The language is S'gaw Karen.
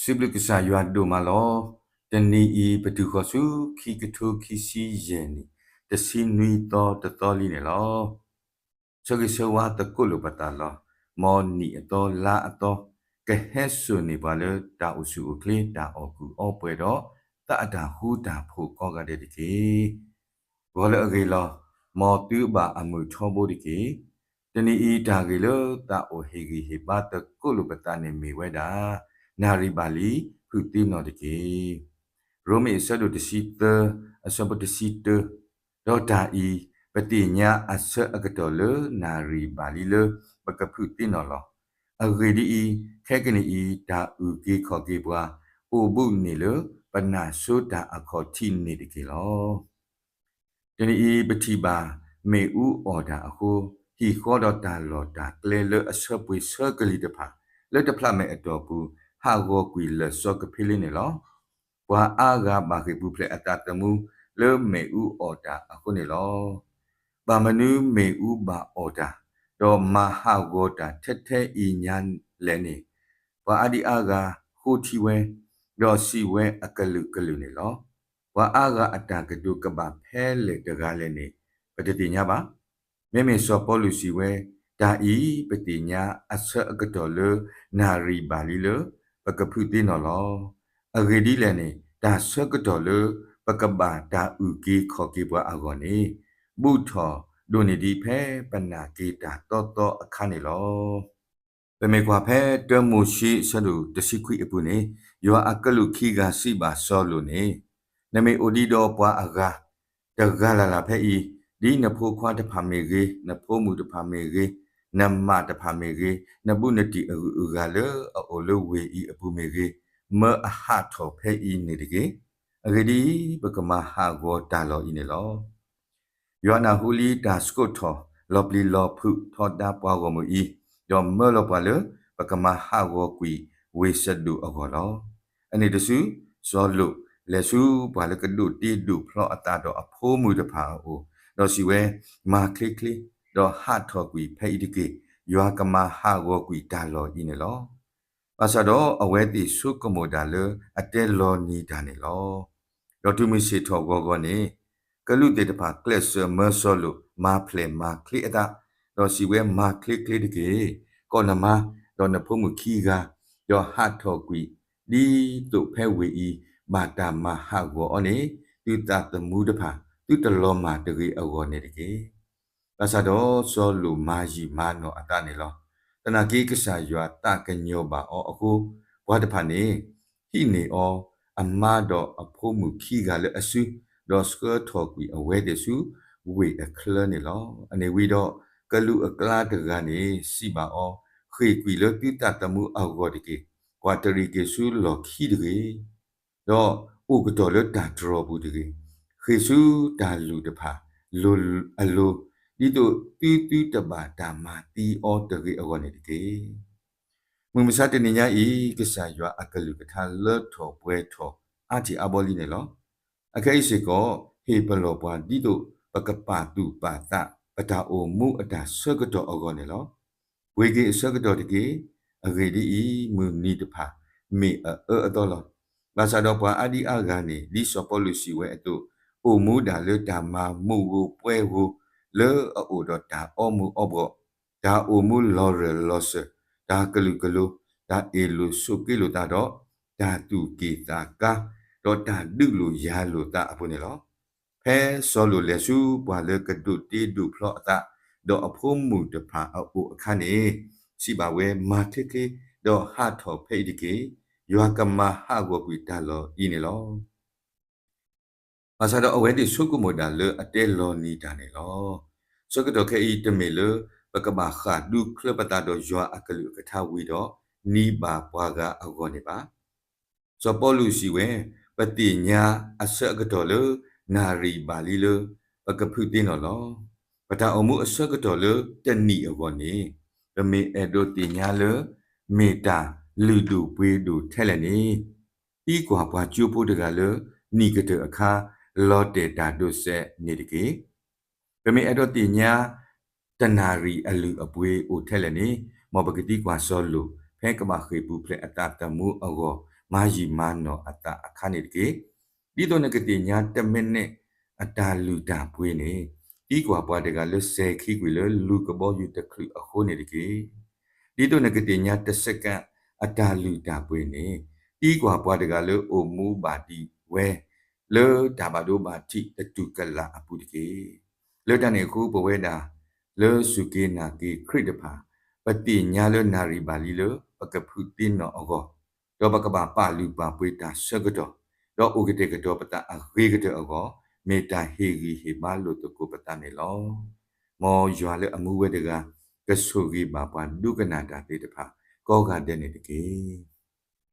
စံးဘျုးကစၢ်ယွၤဒိၣ်မးလီၤ. တနံၤအံၤ ပတုၤဃီၤဆူ ခံကထိခံဆံယဲၢ်နံၣ် တဆံနွံသီတသီလံန့ၣ်လီၤ. ဆၢဂ့ၤဆၢဝါသကိးလိာ်ပသးလီၤ. မ်နံၣ်အသီလါအသီ ကဟဲစိာ်န့ၢ်ပှၤလၢတၢ်အိၣ်ဆူၣ်အိၣ်ချ့ တၢ်အီၣ်ကူၣ်အီပှဲၤဒီး သးအတၢ်ဃူတၢ်ဖိးကိးဂၤဒဲးတက့ၢ်. ဂီၤလၢအဂ့ၤလီၤ. မ်သုဘၣ်အမုာ်ထီဘိတက့ၢ်. တနံၤအံၤတၢ်ဂ့ၢ်လၢသးအိၣ်ဟ့ၣ်ဂံၢ်ဟ့ၣ်ဘါသကိးလိာ်ပသးန့ၣ်မ့ၢ်ဝဲဒၣ် နၣ်ရံၣ်ဘၣ်လံ ဖုးသ့ၣ်နီၣ်တက့ၢ်. ရိမ့ၤအဆၢဒိၣ်တဆံသၢ အဆၢဖိတဆံတၢ, ဒီးတၢ်အံၤ ပသ့ၣ်ညါအဆၢအကတီၢ်လၢနၣ်ရံၣ်ဘၣ်လံလၢ ပကဖုးသ့ၣ်နီၣ်လီၤ. အဂ့ၢ်ဒ်အံၤ, ခဲကနံၣ်အံၤ တၢ်အုၣ်က့ၤခီၣ်က့ၤပှၤ အိၣ်ဘူးန့ၢ်လၢ ပနၢ်စိတၢ်အခီၣ်ထံးန့ၣ်တက့ၢ်လီၤ. တနံၤအံၤပထံၣ်ဘၣ် မ့ၣ်အူအီၣ်တၢ်အဃိ, ဟံၣ်ဃီဒီးတၢ်လီၢ်တၢ်ကျဲလၢအဆၢပှ့ၤဆၢကလံၤတဖၣ် လၢတဖျးမဲာ်အတီၢ်ပူၤ ဟးဂီၤကွံာ်လၢာ်စီကဖ့လ့န့ၣ်လီၤ. ပှၤအါဂၤဘၣ်ဃ့ၢ်ပူၤဖျဲးအသးသမူလၢမ့ၣ်အူအီၣ်တၢ်အဃိန့ၣ်လီၤ. ဘၣ်မနုၤမ့ၣ်အူဘၣ်အီၣ်တၢ် ဒီးမၤဟးဂီၤတၢ်ထဲထဲအံၤညါလဲၣ်န့ၣ်, ပှၤအါဒံအါဂၤဃိထံဝဲ, ဒီးစံးဝဲအကလုာ်ကလုာ်န့ၣ်လီၤ. ပှၤအါဂၤအတၢ်ကတိၤကဘၣ်ဖဲလဲၣ်တဂၤလဲၣ်န့ၣ် ပတသ့ၣ်ညါဘၣ်. မ့မ့ၢ်စီၤပီလူးစံးဝဲ, တၢ်အံၤပသ့ၣ်ညါအဆၢအကတီၢ်လၢနၣ်ရံၣ်ဘၣ်လံလၢ ပကဖုးသ့ၣ်နီၣ်လီၤ. အဂ့ၢ်ဒ်လဲၣ်န့ၣ်, တၢ်ဆၢကတီၢ်လၢပကဘၣ်တၢ်အုၣ်က့ၤခီၣ်က့ၤပှၤအဂီၢ်န့ၣ် ဘူးထီၣ်ဒိၣ်န့ၢ်ဒံးဖဲပနာ်က့ၤတၢ်သီသီအခါန့ၣ်လီၤ. ပမ့ၢ်ကွၢ်ဖဲတၢမိၤၡ့အဆၢဒိၣ်တဆံခွံအပူၤန့ၣ်, ယွၤအကလူးခံဂၤစံးဘၣ်စီၤလိာ်န့ၣ်, နမ့ၢ်အိၣ်ဒံးဒီးပှၤအဂၤ တဂၤလၢ်လၢ်ဖဲအံၤ, ဒ်နဖိခွါတဖၣ်မ့ၢ်ဂ့ၤ, နဖိမုၣ်တဖၣ်မ့ၢ်ဂ့ၤ, နမၢ်တဖၣ်မ့ၢ်ဂ့ၤ, နဘူးနတံၢ်အဂုၤအဂၤလၢအအိၣ်လၢဝ့ၢ်အံၤအပူၤမ့ၢ်ဂ့ၤ, မၢအဟးထီၣ်ဖဲအံၤန့ၣ်တဂ့ၤ. အဂ့ၢ်ဒ်အံၤ, ပကမၤဟးဂီၤတၢ်လီၢ်အံၤန့ၣ်လီၤ. ယွၤနၢ်ဟူလံတၢ်ဆှိးထီၣ် လီၤပျံၤလီၤဖုးထီဒါပှၤဂီၢ်မုၢ်အံၤ, ဒီးမၢလီၤပှၤလၢ ပကမၤဟးဂီၤကွံာ်ဝ့ၢ်စဒိၣ်အဂီၢ်လီၤ. အန့ၣ်တစု, စီၤလိာ်လဲၤဆူပှၤလၢကဒိးတ့ဒိးဖျီအသးဒီးအဖိမုၣ်တဖၣ်အအိၣ်, ဒီးစံးဝဲ, မၤချ့ချ့, ဒီးဟးထီၣ်ကွံာ်ဖဲအံၤတက့ၢ်. ယွၤကမၤဟးဂီၤကွံာ်တၢ်လီၢ်အံၤန့ၣ်လီၤ. ဘၣ်ဆၣ်ဒီးအဝဲသ့ၣ်ဆိကမိၣ်ဒၣ်လၢအတဲလီၤနံၤတၢ်န့ၣ်လီၤ. ဒီးတုၤမုၢ်ဆ့ၣ်ထီၣ်ဂီၤဂီၤန့ၣ်, ကလူးသ့ၣ်တဖၣ်ကျဲးစၢးမၢစီၤလိာ်မၤဖျဲးမၤချ့အသး, ဒီးစံးဝဲ, မၤချ့ချ့တက့ၢ်. ကိးနမါ, ဒီးနဖိမုၣ်ခံဂၤ, ဒီးဟးထီၣ်ကွံာ်, ဒ်သိးဖဲဝ့ၢ်အံၤ ဘၣ်တၢ်မၤဟးဂီၤအီၤန့ၣ်, သုသးသမူတဖၣ် သုတလီၤမၢ်တဂ့ၤအဂီၢ်န့ၣ်တက့ၢ်. ဘၣ်ဆၣ်ဒီးစီၤလိာ်မၤယံာ်မၤနီၢ်အသးန့ၣ်လီၤ. သနာ်က့ကစၢ်ယွၤသးကညီၤဘၣ်အီၤအဃိ, ပှၤတဖၣ်န့ၣ် ဟံးန့ၢ်အီၤအမါဒီးအဖိမုၣ်ခံဂၤလၢအစု, ဒီးဆှၢထီၣ်ကွံာ်အဝဲသ့ၣ်ဆူဝ့ၢ်အချၢန့ၣ်လီၤ. အန့ၣ်ဝံၤဒီး ကလူးအကျါတဂၤန့ၣ် စံးဘၣ်အီၤ, ဃ့ၢ်ကွံာ်လၢသုသးသမူအဂီၢ်တက့ၢ်. ပှၤတရံးက့ၤဆူလီၢ်ခံတဂ့ၤ. ဒီးအိၣ်ကတီၢ်လၢတၢ်တြီၢ်ပူၤတဂ့ၤ. ဃ့ၢ်ဆူတၢ်လုၢ်တဖၣ်အလိၤ, ဒ်သိးသုသုတဘၣ်တၢ်မၤသံအီၤတဂ့ၤအဂီၢ်န့ၣ်တက့ၢ်. မုၢ်မဆါတနံၤညါအံၤ ကစၢ်ယွၤအကလုၢ်ကထါလၢထီၣ်ပှဲၤထီၣ်အါထံၣ်အါဘီလံန့ၣ်လီၤ. အခဲအံၤစ့ၢ်ကီး ဟ့ၣ်ပလီၢ်ပှၤဒ်သိးပကပာ်သူၣ်ပာ်သး ပတၢ်အိၣ်မူအတၢ်ဆၢကတီၢ်အဂီၢ်န့ၣ်လီၤ. ပှ့ၤက့ၤအဆၢကတီၢ်တက့ၢ်. အဂ့ၢ်ဒ်အံၤ, မုၢ်နံၤတဖၣ် မ့ၢ်အအၢအသီလီၤ. ဘၣ်ဆၣ်ဒီးပှၤအါဒံအါဂၤန့ၣ် ဒ်စီၤပီလူးစံးဝဲအသိး, အိၣ်မူဒၣ်လၢတၢ်မၤမုာ်ဧိၤပှဲၤဧိၤ လၢအအိၣ်ဒီးတၢ်အီမူၤအီဘှီၣ်, တၢ်အိၣ်မူလီၤရၢၢ်လီၤစၢၤ, တၢ်ကလုာ်ကလိၤ, တၢ်အ့ၣ်လိာ်ဆိးက့လိာ်သးဒီး တၢ်သူၣ်က့ၣ်သးကါ, ဒီးတၢ်ဒုးလိာ်ယၤလိာ်သးအပူၤန့ၣ်လီၤ. ဖဲစီၤလိာ်လဲၤဆူပှၤလၢကဒိးတ့ဒိးဖျီအသး ဒီးအဖိမုၣ်တဖၣ်အအိၣ်အခါန့ၣ်, စံးဘၣ်ဝဲ, မၤချ့ချ့, ဒီးဟးထီၣ်ဖဲအံၤတက့ၢ်. ယွၤကမၤဟးဂီၤကွံာ်တၢ်လီၢ်အံၤန့ၣ်လီၤ. ဘၣ်ဆၣ်ဒီးအဝဲသ့ၣ်ဆိကမိၣ်ဒၣ်လၢအတဲလီၤနံၤတၢ်န့ၣ်လီၤ. ဆၢကတီၢ်ခဲအံၤတမ့ၢ်လၢ ပကဘၣ်ဃၣ်ဒူချၢပသးဒီးယွၤအကလုၢ်အကထါဝံၤဒီး နံၤဘၣ်ပှၤဂၤအဂီၢ်န့ၣ်ဘၣ်. စီၤပီလူးစံးဝဲ, ပသ့ၣ်ညါအဆၢအကတီၢ်လၢ နၣ်ရံၣ်ဘၣ်လံလၢ ပကဖုးသ့ၣ်နီၣ်လီၤ. ပတၢ်အိၣ်မူအဆၢကတီၢ်လၢတနံၣ်အဂီၢ်န့ၣ်, ပမ့ၢ်အဲၣ်ဒိးသ့ၣ်ညါလၢ မ့ၢ်တၢ်လုၢ်ဒိၣ်ပှ့ၤဒိၣ်ထဲလဲၣ်န့ၣ်, သံကွၢ်ပှၤကၠိဖိတဂၤလၢ နံၣ်ကတၢၢ်အခါ လီၤတဲာ်တၢ်ဒိးစဲးန့ၣ်တက့ၢ်. ပမ့ၢ်အဲၣ်ဒိးသ့ၣ်ညါ တနၣ်ရံၣ်အလုၢ်အပှ့ၤအိၣ်ထဲလဲၣ်န့ၣ်, မ်ပကသံကွၢ်စီၤလိာ် ဖဲကဘၣ်ဃ့ၢ်ပူၤဖျဲးအသးသမူအဂီၢ်, မၤယံာ်မၤနီၢ်အသးအခါန့ၣ်တက့ၢ်. ဒ်သိးနကသ့ၣ်ညါတမံးနံးအတၢ်လုၢ်တၢ်ပှ့ၤန့ၣ်, သံကွၢ်ပှၤတဂၤလၢစဲၤခံကွံာ်လၢလူၤကဘီယူၤတချုးအဃိန့ၣ်တက့ၢ်. ဒ်သိးနကသ့ၣ်ညါတစကၤအတၢ်လုၢ်တၢ်ပှ့ၤန့ၣ်, သံကွၢ်ပှၤတဂၤလၢအိၣ်မူဘၣ်ဒံးဝဲ လၢတၢ်ဘၣ်ဒိဘၣ်ထံးတတူၢ်ကလာ်အပူၤတက့ၢ်. လၢတၢ်န့ၣ်အဃိ ပဝဲဒၣ်လၢစူၢ်က့ၤနာ်က့ၤခရံာ်တဖၣ်, ပသ့ၣ်ညါလၢနၣ်ရံၣ်ဘၣ်လံလၢပကဖုးသ့နီၢ်အဂီၢ်, ဒီးပကဘၣ်ပာ်လုၢ်ပာ်ပှ့ၤတၢ်ဆၢကတီၢ်, ဒီးအိၣ်ကတဲာ်ကတီၤပသးအဂ့ၤကတၢၢ်အဂီၢ်, မ့ၢ်တၢ်ဟ့ၣ်ဂံၢ်ဟ့ၣ်ဘါလိာ်သကိးပသးန့ၣ်လီၤ. မ်ယွၤလၢအမူဝဲတဂၤ ကဆိၣ်ဂ့ၤဘၣ်ပှၤဒိကနၣ်တၢ်သ့ၣ်တဖၣ် ကိးဂၤဒဲးန့ၣ်တက့ၢ်.